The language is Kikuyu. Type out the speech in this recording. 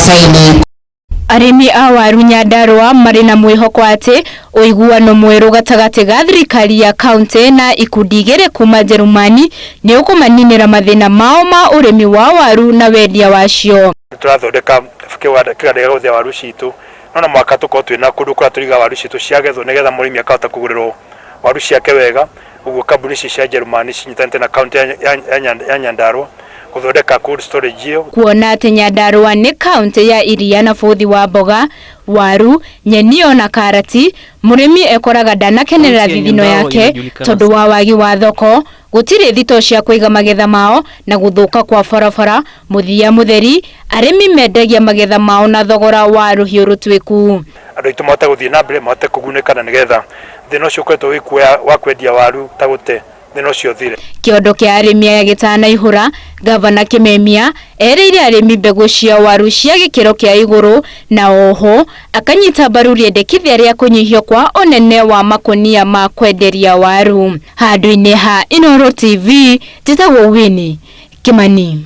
Baini. Arĩmi a waru Nyandarua marĩ na mwĩhoko atĩ ũiguano mwerũ gatagatĩ ga thirikari ya county na ikundi igĩrĩ kuma Njerumani nĩ ũkũmaninĩra mathĩna mao ma ũrĩmi wa waru na wendia wacio. Tũrathondeka kĩganda gĩa gũthĩa waru citũ, no na mwaka tũkorwo twĩna kũndũ kũrĩa tũrigaga waru citũ ciagethwo, nĩgetha mũrĩmi akahota kũgũrĩrwo waru ciake wega. Ũguo kambuni ici cia Njerumani cinyitanĩte na kaunti ya Nyandarua gũthondeka cold storage ĩyo. Kuona atĩ Nyandarua nĩ kaunti ya iria na bũthi wa mboga, waru, nyeni ona karati, mũrĩmi ekoraga ndanakenerera Kaunti ya thithino Nyandarua yake inajulikana tondũ wa wagi wa thoko, gũtirĩ thito cia kũiga magetha mao na gũthũka kwa barabara. Mũthia mũtheri, arĩmi mendagia magetha mao na thogora wa rũhiũ rũtuĩku. Andũ aitũ mahote gũthiĩ na mbere, mahote kũgunĩka, na nĩgetha thĩna ũcio ũkoretwo wĩkuo wa kwendia waru ta gũte, thĩna ũcio ũthire. Kĩondo kĩa arĩmi aya gĩtanaihũra, Gavana Kimemia erĩire arĩmi mbegũ cia waru cia gĩkĩro kĩa igũrũ, na oho akanyita mbaru rĩendekithia rĩa kũnyihio kwa ũnene wa makũnia ma kwenderia waru. Handũ-inĩ ha Inooro TV, njĩtagwo Winnie Kimani.